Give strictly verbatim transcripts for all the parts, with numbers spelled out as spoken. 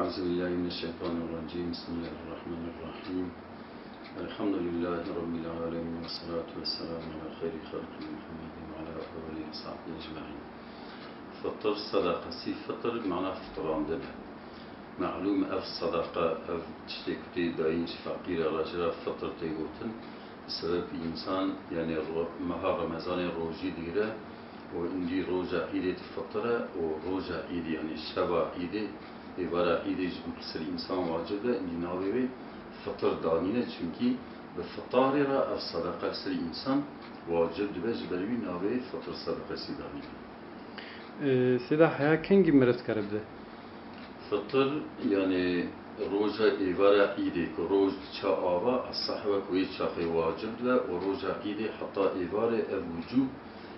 أعوذ بالله من الشيطان الرجيم. بسم الله الرحمن الرحيم. الحمد لله رب العالمين، والصلاة والسلام على خير خلقه محمد وعلى آله وصحبه أجمعين. Fitir, sedaqesî fitir, mana fitirandin e. Melûm ev sedaqa, ev tiştê ku tê dayîn ji feqîre re, ji re fitir tê gotin. Sebeb însan, yani ro-, meha Remezanê rojî digire û indî roja Îdê difitire û roja Îdê, yani şeva Îdê, êvara Îdê ji bo li ser însan wacib e, indî navê wê fitir danîne, çimkî bi fitarê re ev sedaqa li ser însan wacib dibe, ji ber wî navê fitir sedaqesî danîne. Ee, Seyda, heya kengî meriv dikare bide? Fitir, yani roja êvara Îdê ku roj diçe ava, ez sehwa ku wê çaxê wacib dibe û roja Îdê heta êvarê ev wicûb,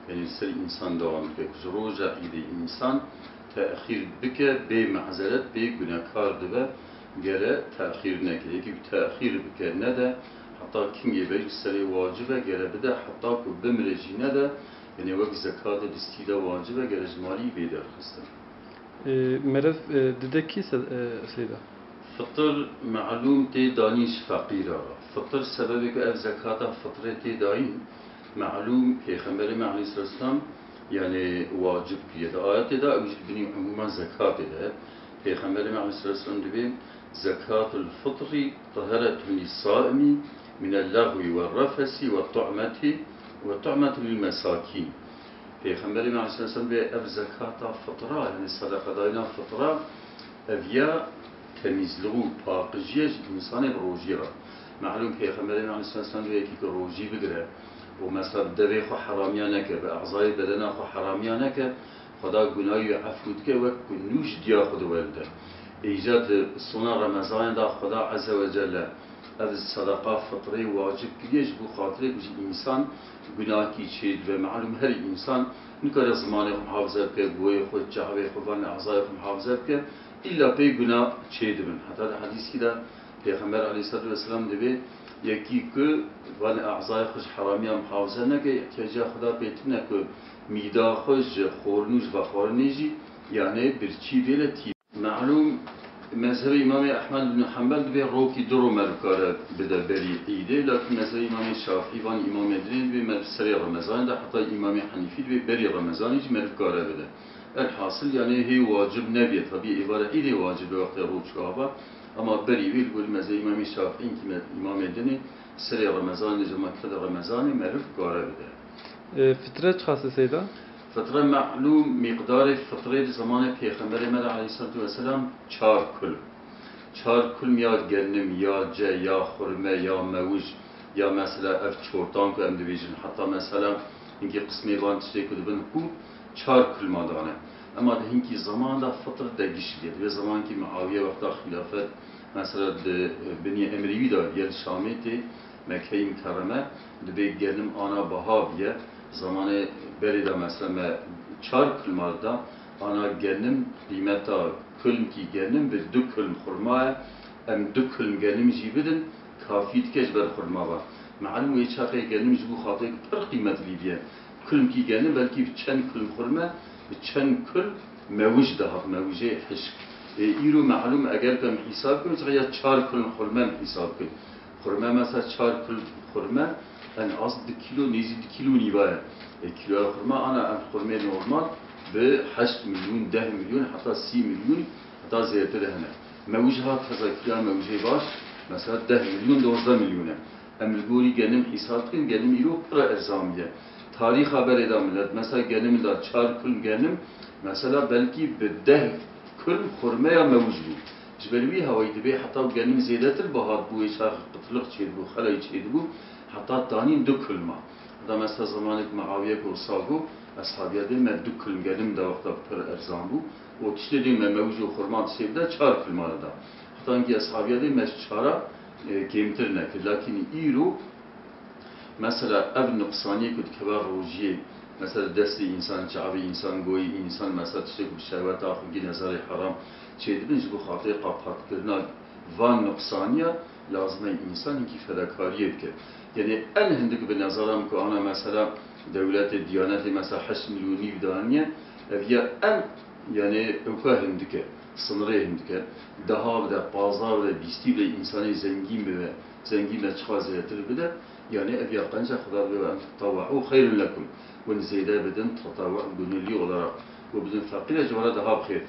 yani li ser însan dewam dike. Ku ji roja Îdê însan texîr bike, bê mezeret, bê gunekar dibe, gere texîr neke. Yekî ku texîr bike, nede, heta kingê be, ji serê wacib e, gere bide, heta ku bimire jî nede, yani wek zekatê distî de wacib e, gere ji malî bê derxistin. Ee, meriv, e, dide kî se-, e, Seyda? Fitir melûm tê danîn ji feqîra re. Fitir sebebê ku ev zekata fitrê tê dayîn, melûm Pêxemberê me aleyhisselam, yani wacib kiriye. Di ayetê de ew jî di binî umûma zekatê de. Pêxemberê me aleyhisselam dibê, "Zekatul fitri teheretun lis-saimi minel lagwi ve refesi ve tu'meti ve tu'metu lil mesakîn." Pêxemberê me aleyhisselam dibê ev zekata fitra, yani sedeqedayîna fitra, ev ya temîzliğ û paqijî ye ji însanê bi rojî re. Melûm Pêxemberê me aleyhisselam dibê yekî ku rojî bigire û mesela bi devê xwe heramiya neke, bi ezayê bedena xwe heramiya neke, Xweda gunahê wî efû dike, wek ku nû ji diya xwe diweride. Îca di sona Remezanê de Xweda Azze ve Celle ev sedeqa fitrê wacib kiriye ji bo xatirê ku ji însan gunahkî çêdibe. Melûm her însan nikare zimanê xwe muhafaze bike, guhê xwe, çavê xwe, van ezayê xwe muhafaze bike, îlla pê gunah çêdibin. Heta di hedîskî de Pêxember aleyhisselatu vesselam dibê, yekî ku van ezayê xwe ji heramiya muhafaze neke, ihtiyaca Xweda pê tune ku mîda xwe ji xwarin û ji vexwarinê jî, yani birçî bêle tî. Melûm mezhebê Îmamê Ehmed bin Hanbel dibê rokî du ro meriv kare bide berî Îdê, lakin mezhebê Îmamê Şafî van îmamê dinê dibê meriv serê Remezanê de, heta Îmamê Henîfî dibê berî Remezanê jî meriv kare bide. Elhasil, yani hê wacib nebiye. Tabî êvara Îdê wacib e wextê roj çû ava. Ama berî wî li gorî mezhebê Îmamê Şafî, înkî me-, îmamê dinê, serê Remezanê, ji mekte de Remezanê meriv kare bide. E, fitre çiqas e Seyda? Fitre melûm, miqdarê fitrê di zamanê Pêxemberê me de aleyhisselatu vesselam çar kulm. Çar kulm ya genim, ya ce, ya xurme, ya mewij, ya mesela ev çortan ku em dibêjin, heta mesela hinkî qismê van tiştê ku dibin hû çar kulma dane. Ema di hinkî zaman de fitr de giş bûye. Di vê zamankî Muawiye wexta xilafet, mesela di binî emrî wî de gel Şamê tê, Mekkeyê Mikerreme, dibê genim ana baha bûye. Zamanê berê de mesela me çar kulma da, ana genim qîmeta kulmkî genim bi du kulm xurma ye. Em du kulm genim jî bidin, kafî dike ji ber xurma ve. Melûm wê çaxê genim ji bo xatirê ku pir qîmetlî bûye. Kulmkî genim belkî bi çend kulm xurme, bi çend kulm mewij dihat, mewijê hişk. Ê, îro melûm eger ku em hîsab bikin, mesela ya çar kulm xurme em hîsab bikin. Xurme mesela çar kulm xurme en az du kîlo, nêzî du kîlo nîva ye. Ê, kîloya xurma ana em xurmê normal bi heşt milyon, deh milyon, heta sî milyon, heta zêdetir hene. Mewij ha teza kîloya mewijê baş, mesela deh milyon, dozdeh milyon e. Em li gorî genim hîsab dikin, genim îro pir erzan bûye. Tarîxa berê de milet, mesela genim da çar kulm genim, mesela belkî bi deh kulm xurmeya mewij bû. Ji ber wî hawayî dibê heta genim zêdetir bihat bû, wê çaxê qitliq çêdibû, xelay çêdibû, heta tanîn du kulma. Heta mesela zamanê ku Muawiye ku wisa bû, eshabiya dê me du kulm genim da wexta pir erzan bû. Û tiştê dê me mewij û xurma tiştê bide çar kulma da. Heta hinkî eshabiya dê me ji çara, e, kêmtir nekir. Lakin îro, mesela ev nuqsaniyê ku dikeve rojiyê, mesela destê însan, çavê însan, goyê însan, mesela tiştê ku bi şehweta xwe gî nezarê heram çêdibin, ji bo xatirê qapatkirina van nuqsaniya lazim e însan hinkî fedakariyê bike. Yani en hindik bi nezara min ku ana mesela dewletê, diyanetê mesela heşt milyon nîv daniye, ev ya en, yani ewka hindik e. Sınırê hindike, deha bide, pazdeh bide, bîstî bide, insanê zengîn bibe, zengîn be çiqa zêdetir bide, yani ev ya qenc e, Xweda bide, "Ve en tetawwe'u xeyrun lekum." Hûn zêde bidin, tetawu, gunilî olarak, û bidin feqîre, ji wana deha bi xêr.